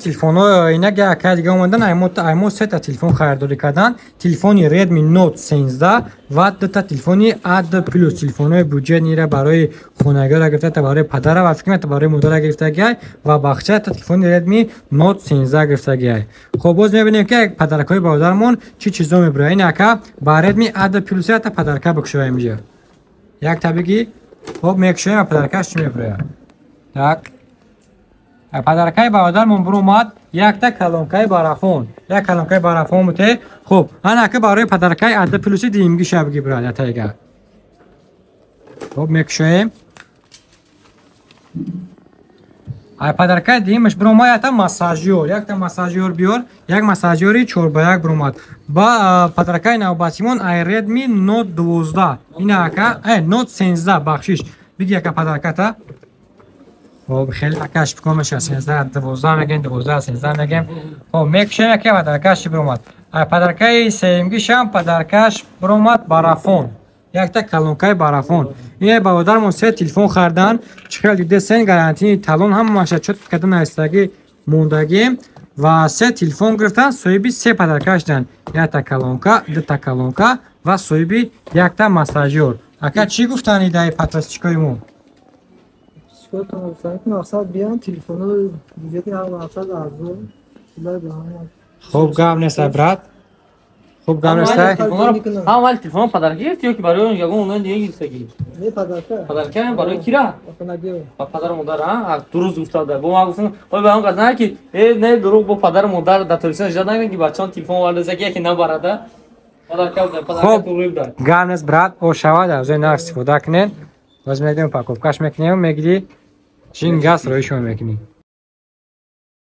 Телефонҳо инак яка дига омадан, аймо сета телефон харидорӣ кардан. Телефони Redmi Note 13 ва дута телефони A2 Plus. Телефонҳои бюджетнира барои хонагиро гирифта, барои падара ва фикр барои модара гирифтагиай ва бахча та телефони Redmi Note 13 гирифтагиай. Хоб, боз мебинем, ки подаркҳои бародармон чӣ чизо мебурад. Ин ака ба Redmi A2 Plus та подарка бикушоем инҷа. Як табиги, хоб, мекушоем ва подаркаш чӣ мебурад. Так. Подаркаи бародармон буромад якта калонкаи барафон, як калонкаи барафон буте. Хуб, анака барои подаркаи ада плюси дуюмги шабги бурад ятайга. Хуб, мекушоем. Ай подаркаи дуюмаш буромад якта массажёр, якта массажёр биёр, як массажёри 4 ба 1 буромад. Ба подаркаи навбатимон ай Redmi Note 12, ина ака, Note 13, бахшиш, биги яка подарката. Хоб, хеле акаш бикон меша, 13 12 мегем, 12 13 мегем. Хоб, мекушем, яке подаркаш биромад. Ай подаркаи сеюмгишам подаркаш биромад барафон, якта калонкаи барафон. Ин бародармон се телефон хардан. Чӣ хел дидесен, гарантии талон ҳамаша чот карда наистагӣ мондагӣ ва се телефон гирифтан, соҳиби се подарка шудан: якта калонка, дута калонка ва соҳиби якта массажёр. Ака, чӣ гуфтани даи подписчикои мо? Мақсад биён, телефоно бюджети ҳар мақсад арзон. Хуб, гап нест, брат, хуб, гап нест. Ҳам вали телефон подарка гирифти ё ки барои ягон онлайн дига гирифтагӣ? Не, подарка. Подарка барои кира? Ба падару модар. А дуруст гуфтада. Бо ман гуфтам, ой, ба он кас на ки э не, дурӯғ, бо падару модар дар Тоҷикистон иҷозат накунад, ки бачаон телефон оварда, яке набарада. Подарка буда, подарка туғри буда. Гап нест, брат, о шавад, аз нарх истифода кунед. Боз мегирем, упаковкаш мекунем, мегири, чин газ рои шумо мекунӣ.